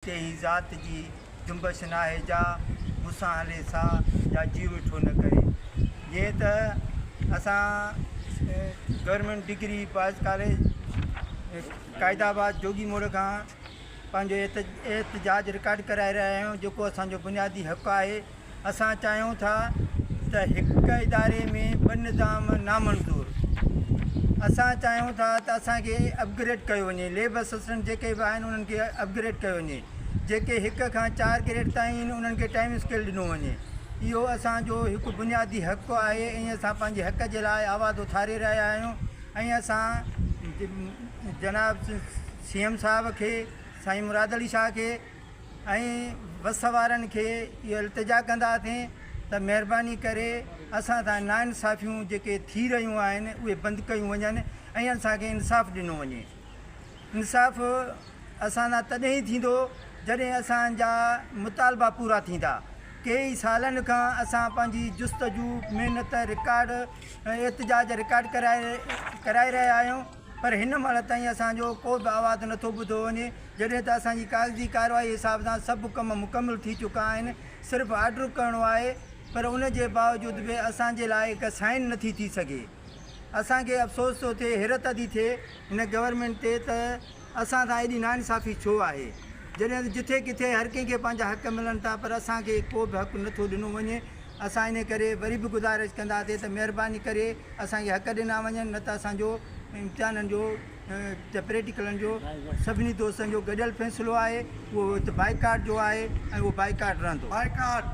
چي هي ذات جي جنبش ناهي جا مون سان هلي سا جا جيء ويٺو نه ڪري. جيئن ته اسان government degree boys college Quaidabad Jogi Mor کان پنهنجو احتجاج رڪارڊ ڪرائي رهيا آهيون جيڪو اسان جو بنيادي حق آهي. اسان چاهيون ٿا ته هڪ اداري ۾ ٻه نظام نامنظور. اسان چاهيون ٿا ته اسان کي اپگريڊ ڪيو وڃي، ليب اسسٽنٽ جيڪي به آهن انهن کي اپگريڊ ڪيو وڃي، جيڪي هڪ کان چار گريڊ تائين آهن انهن کي ٽائيم اسڪيل ڏنو وڃي. اهو اسان جو هڪ بنيادي حق آهي ۽ اسان پنهنجي حق جي لاء آواز اٿاري رهيا آهيون ۽ اسان جناب سي ايم صاحب کي، سائين مراد علي شاهه کي، ۽ وس وارن کي اهو التجا ڪنداسين ته مهرباني ڪري اسان سان ناانصافيون جيڪي ٿي رهيون آهن اهي بند ڪيون وڃن ۽ اسان کي انصاف ڏنو وڃي. انصاف اسان سان تڏهن ئي ٿيندو جڏهن اسان جا مطالبا پورا ٿيندا. ڪيئي سالن کان اسان پنهنجي جستجو، محنت، رڪارڊ ۽ احتجاج رڪارڊ ڪرائي رهيا آهيون پر هن مهل تائين اسان جو ڪو به آواز نٿو ٻڌو وڃي. جڏهن ته اسان جي ڪاغذي ڪارروائي حساب سان سڀ ڪم مڪمل ٿي چڪا آهن، صرف آرڊر ڪرڻو آهي پر ان جي باوجود به اسان جي لاء هڪ سائن نٿي ٿي سگهي. اسان کي افسوس ٿو ٿئي، حيرت ٿي ٿئي هن گورنمينٽ تي ته اسان سان ايڏي ناانصافي ڇو آهي؟ جڏهن ته جٿي ڪٿي هر ڪنهن کي پنهنجا حق ملن ٿا پر اسان کي ڪو به حق نٿو ڏنو وڃي. اسان انهي ڪري وري به گذارش ڪنداسين ته مهرباني ڪري اسان کي حق ڏنا وڃن نه ته اسان جو امتحانن جو ته پريٽيڪلن جو سڀني دوستن جو گڏيل فيصلو آهي اهو هت بائيڪاٽ جو آهي ۽ اهو بائيڪاٽ رهندو. بائيڪاٽ.